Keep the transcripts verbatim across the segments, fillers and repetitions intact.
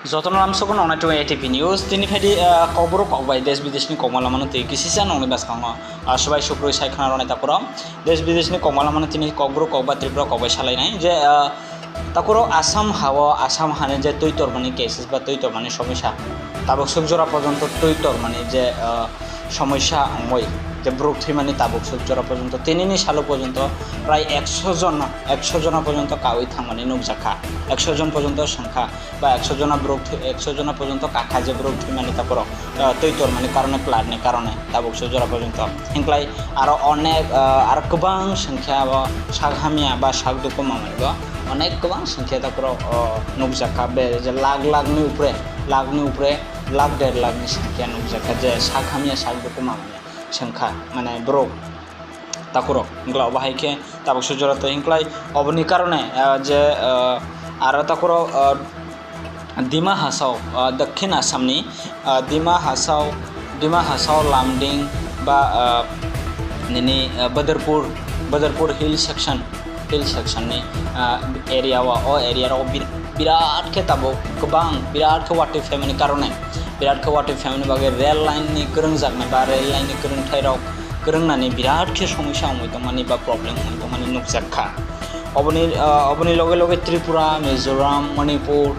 Jotono lamsogo nongnai twi A T P News. Tini phaidi, ah, kokborok kokbai desh bideshni kokma lamano twi kisisa nongni bwskango, ah, swbai sukrui sai khna rwnai takhoro. Desh bideshni kokma lamano tini kokborok kokba Tripura kokbai salainai je, ah, takhoro Assam hao, Assam hani je twi tormani cases ba twi tormani somosya, tabuk suk jora porjonto twi tormani je, ah, somosya wngwi je borok thwimani tabuk suk jora porjonto tinini salo porjonto prai ekso jon, ekso jona porjonto kaui thangmani nukjakha, ekso jon porjonto swngkha. Ba ekso jona borok thwi-, ekso jona porjonto kakha je borok thwimani takhoro, ah, twi tormani karone, flood ni karone tabuk suk jora porjonto. Hinklai aro onek, ah, aro kwbang songkha o sak hamya ba sak dukhu mamani bo onek kwbang songkha takhoro, oh, nukjakha be je lakh lakh ni upre, lakh ni upre, lakh der lakh ni songkha nukjakha je sak hamya sak dukhu mamani songkha mane borok. Takhorok, hinklai obo hai khe tabuk suk jora twi hinklai oboni karone, ah, je, ah, aro takhorok, ah, Dima Hasao, ah, Dakhin Assamni, ah, Dima Hasao, Dima Hasao Lumding ba, ah, nini, ah, Badarpur, Badarpur Hill Section, Hill Sectionni, ah, area o, o area rok bir-, birat khe tabuk kwbang, birat khe watwi phaimani karone, birat khe watwi phaimani bagwi rail line ni kwrwngjaknai ba rail line ni kwrwngthai rok kwrwngnani birat khe somosya wngwi tongmani ba problem wngwi tongmani nukjak kha. Oboni, ah, oboni loge loge Tripura, Mizoram, Manipur,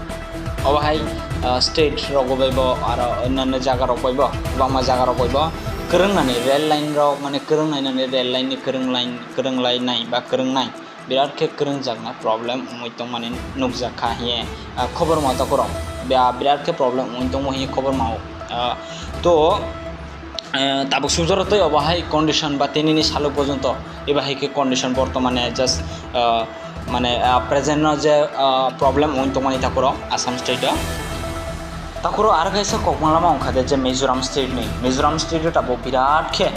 obo hai, ah, state rogo bai bo aro onyanno jaga rok bai bo, kwbangma jaga rok bai bo kwrwngnani rail line rok, mane kwrwngnainani rail line ni kwrwng line, kwrwnglainai ba kwrwngnai birat khe kwrwngjaknai problem wngwi tongmani nukjak kha hiye, ah, khobor mata kwrwng. Bia-, birat khe problem wngwi tongmo hiye khobor mao. Ah, to, eh, tabuk suk jora twi obo hai condition ba tinini salo porjonto eba hai khe condition bortomane just, ah, mane, ah, present no je, ah, problem wngwi tongmani takhoro Assam state o. Takhoro aro kaisa kokma lama wngkha de je Mizoram state ni, Mizoram state o tabuk birat khe,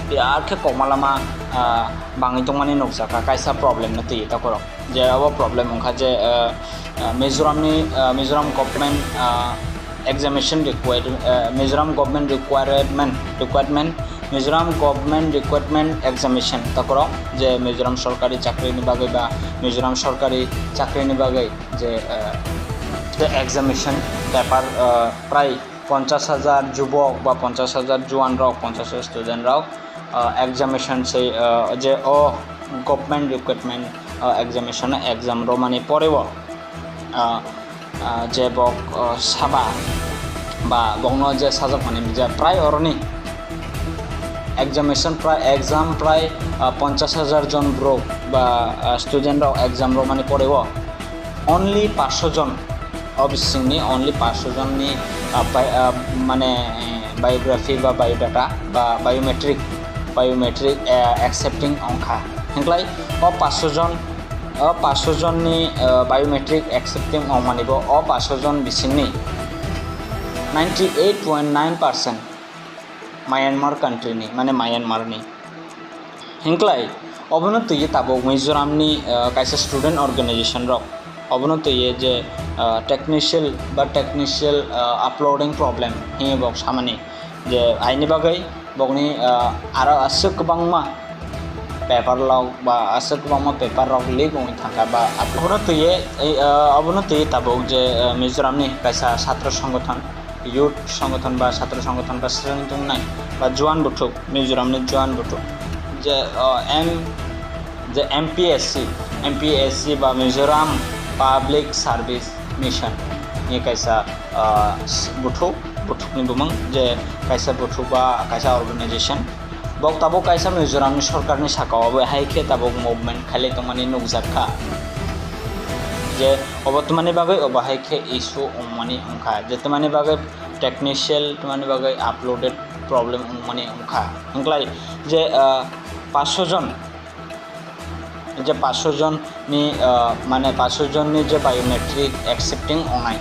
birat khe kokma lama, ah, bangwi tongmani nukjakha kaisa problem no twi takhoro. Je abo problem wngkha je, ah, ah, Mizoram ni, ah, Mizoram government, ah, examination required, ah, Mizoram government requirement, requirement, Mizoram government requirement examination takhoro je Mizoram sorkari chakri ni bagwi ba Mizoram sorkari chakri ni bagwi je, ah, je examination paper, ah, prai ponchash hajar jubok ba ponchash hajar juan rok, ponchash hajar student rok, ah, examination se, ah, je o government recruitment, ah, examination exam romani poreo, ah, ah, je bok, ah, saba ba bokno je sajak mani je prai oroni examination prai, exam prai, ah, ponchash hajar jon borok ba, ah, student rok exam romani poreo only paanch sho jon, o bisingni only paanch sho jonni, ah, bi-, ah, mane, eh, biography ba biodata ba biometric, biometric, eh, accepting wngkha. Hinklai o paanch sho jon, o paanch sho jonni, eh, biometric accepting wngmani bo o paanch sho jon bisingni ninety eight point nine percent Myanmar country ni, mane Myanmar ni. Hinklai, obono twiwi tabuk Mizoram ni, ah, kaisa student organization rok, obono twiwi je, ah, technicial ba technicial, ah, uploading problem hinwi bok samani je aini bagwi bokni, ah, aro aswk kwbangma paper rok ba aswk kwbangma paper rok leak wngwi thangkha ba obono twiwi, eh, ah, obono twiwi tabuk je, ah, Mizoram ni kaisa satro songgothon, youth songgothon ba satro songgothon ba swrwng tongnai ba juan buthuk, Mizoram ni juan buthuk je, o, M, je M P S C, M P S C ba Mizoram Public Service Mission ni kaisa, o, s-, buthuk, buthuk ni bumung je kaisa buthuk ba kaisa organization. Bok tabuk kaisa Mizoram ni sorkar ni saka o abo hai khe tabuk movement khailai tongmani nukjak kha. Je obo twmani bagwi obo hai khe issue wngmani wngkha. Je twmani bagwi technicial twmani bagwi uploaded problem wngmani wngkha. Hinklai je, ah, paanch sho jon, je paanch sho jon ni, ah, mane paanch sho jon ni je biometric accepting wngnai.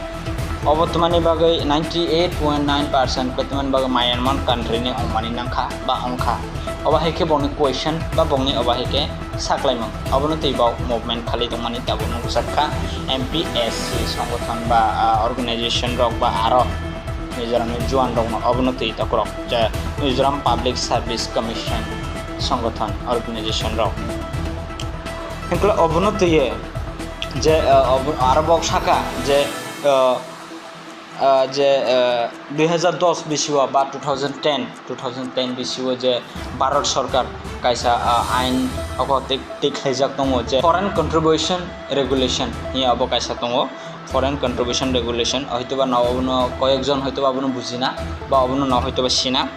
Obo twmani bagwi ninety eight point nine percent khe twmani bagwi Myanmar country ni wngmani nangkha ba wngkha. Obo hai khe bokni question ba bokni obo hai khe saklaimung. Obono twi bok movement khalai tongmani tabuk nukjak kha M P S C songgothon ba, ah, organization rok ba aro Mizoram ni juan rokno obono twi takhorok je Mizoram Public Service Commission songgothon organization rok. Hinklai obono twiwi je, ah, obo-, aro bok saka je, ah, Ah, je, ah, dui hazar dos bisio ba two thousand ten, two thousand ten bisio je Bharat Sarkar kaisa, ah, ain oko tik, tik khlaijak tongo je Foreign Contribution Regulation hiya abo kaisa tongo. Foreign Contribution Regulation, hoitoba no obono koyekjon hoitoba abono bujina ba obono no hoitoba sina.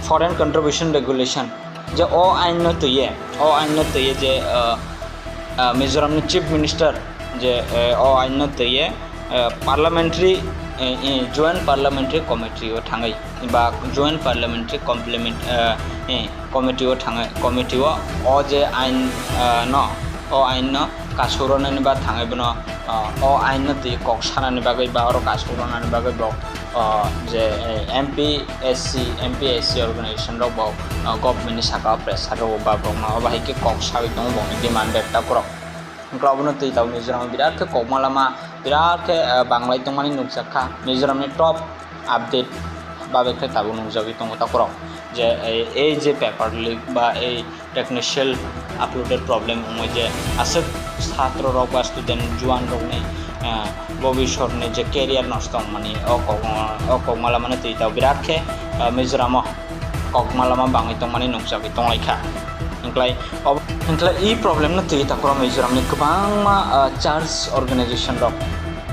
Foreign Contribution Regulation je o ain no twiye, o ain no twiye je, ah, ah, Mizoram ni Chief Minister je, eh, o ain no twiye, eh, parliamentary, eh, eh, Joint Parliamentary Committee o thangwi ba Joint Parliamentary Complement, eh, eh, Committee o thangwi, committee o o je ain, eh, no, o ain no kasuk rwnani ba thangwi bono, eh, o ain no twi kok sanani bagwi ba oro kasuk rwnani bagwi bo, eh, je, eh, M P S C, M P S C organization rok bo, eh, government ni saka o pressure rw ba borok no obo hai khe kok sawi tongo borok ni demand rok takhurok. Hwnkhe obono twi tabuk Mizoram o birat khe kokma lama, birat khe, eh, banglai tongmani nukjak kha Mizoram ni top update babe khe tabuk nukjagwi tongo takhurok je, eh, ei je paper leak ba ei technical upload er problem wngwi je aswk satro rok ba student juan rokni, eh, bobisor ni je career nosto wngmani o kok, o kokma lama no twi tabuk birat khe, eh, Mizoram o kokma lama bangwi tongmani nukjagwi tonglaikha. Hwnkhlai ob-, hwnkhlai e problem no twi takhurok Mizoram ni kwbangma, ah, church organization rok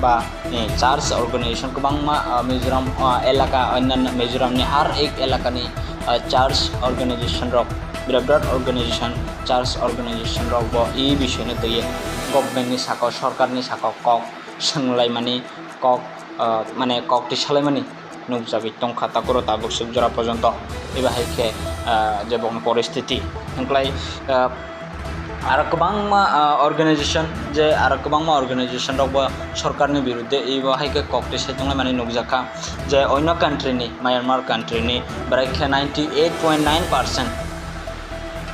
ba, eh, church organization kwbangma, ah, Mizoram, ah, elaka, onyanno Mizoram ni har ek elaka ni, ah, church organization rok, birat birat organization, church organization rok bo e bisoi no twi government ni saka, sorkar ni saka kok swnglaimani, kok, ah, mane kok tisalaimani nukjagwi tongkha takhurok tabuk suk jora porjonto. Eba hai khe, ah, je bongni poristiti. Hwnkhlai, ah, aro kwbangma, ah, organization, je aro kwbangma organization rok bo sorkarni birudde ebo hai khe kok tisai tonglaimani nukjakha. Je oino country ni, Myanmar country ni, bwrwi khe ninety eight point nine percent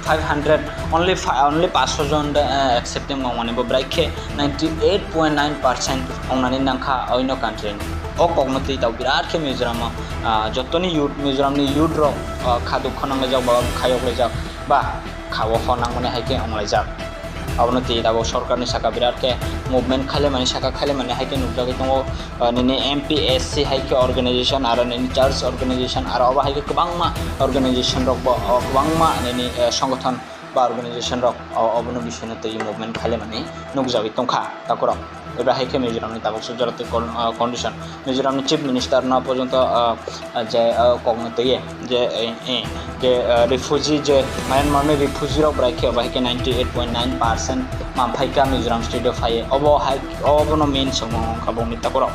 five hundred, only fi-, only paanch sho jon de, eh, accepting wngmani bo bwrwi khe ninety eight point nine percent wngnani nangkha oino country ni. O kokno twi tabuk birat khe Mizoram o, ah, jotoni youth, Mizoram ni youth rok, ah, kha dukho nanglaijak ba khayok laijak ba kha o hor nangmani hai khe wnglaijak. Abono twi tabuk sorkarni saka birat khe movement khailaimani, saka khailaimani hai khe nukjagwi tongo. Ah, nini M P S C hai khe organization, aro nini church organization, aro obo hai khe kwbangma organization rok bo, o kwbangma nini, eh, songothon ba organization rok, o, obono bisoino twi movement khailaimani nukjagwi tongkha takhurok. Eba hai khe Mizoramni tabuk suk jora twi con-, ah, condition. Mizoramni Chief Minister no porjonto, ah, ah, je, ah, kokno twiye je, eh, eh, je, ah, refugee je Myanmar ni refugee rok bwrwi khe obo hai khe ninety eight point nine percent manphaikha Mizoram state o phaiwi. Obo hai, obono main swngmung wngkha bongni takhurok.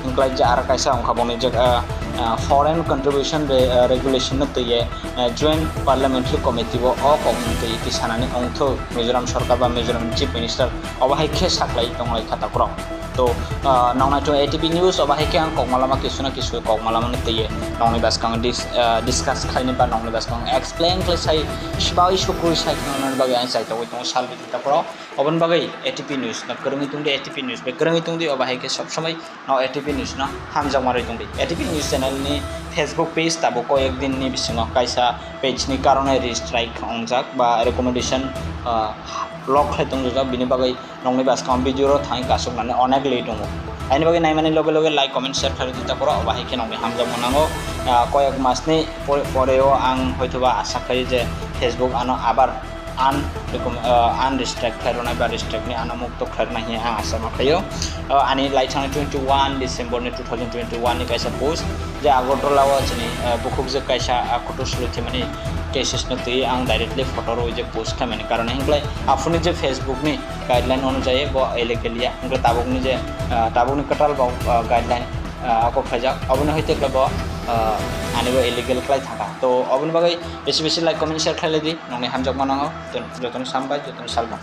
Hwnkhlai je aro kaisa wngkha bongni je, ah, ah, foreign contribution re-, ah, regulation no twiye, ah, Joint Parliamentary Committee o o kokno twi twi sanani wngthok Mizoram sorkar ba Mizoram Chief Minister obo hai khe saklai tonglai kha takhurok. To, ah, nongnai to A T P news obo hai khe ang kokma lama kisu na kisu kokma lama no twiye nongni bwskang dis-, ah, discuss khlaini ba nongni bwskang explain khlai sai sibai sukui sai khnani bagwi ang chai togwi tongo sal bidi takhurok. Oboni bagwi A T P news no kwrwngwi tongdi, A T P news bai kwrwngwi tongdi, obo hai khe sob somoi no A T P news no hamjakma rwi tongdi. A T P news channel ni Facebook page tabuk koyek din ni bisingo kaisa page ni karone restrike wngjak ba recommendation, ah, lock khlai tongjak, bini bagwi nongni bwskang video ro thangwi kasuknani onek li tongo. Aini bagwi naimani loge loge like, comment, share khlai rwdi takhurok, obo hai khe nongni hamjakma nango. Ah, koyek mas ni por-, pore o ang hoitoba asa khlai je Facebook ano abar un-, uh, unrestrict khlai rwnai ba restrict ni ano mukto khlai rwnai hinwi ang asa ma khlaio. Uh, ani lai thangni twenty one December ni two thousand twenty one ni kaisa post je Agartala o chini, uh, bukhuk je kaisa, uh, kutu suri thimani cases no twi ang directly photo rwi je post khlaimani karon hwnkhe aphuruni je Facebook ni guideline onujayi bo illegal ya, hwnkhe tabukni je, uh, tabukni kwtal bo, uh, guideline, uh, ako khlaijak, oboni hai tekla bo, uh, ani bo illegal khlai thangkha. To oboni bagwi bisi bisi like, comment, share khlai lai di, nongni hamjakma nango, jotono sambai, jotono salma.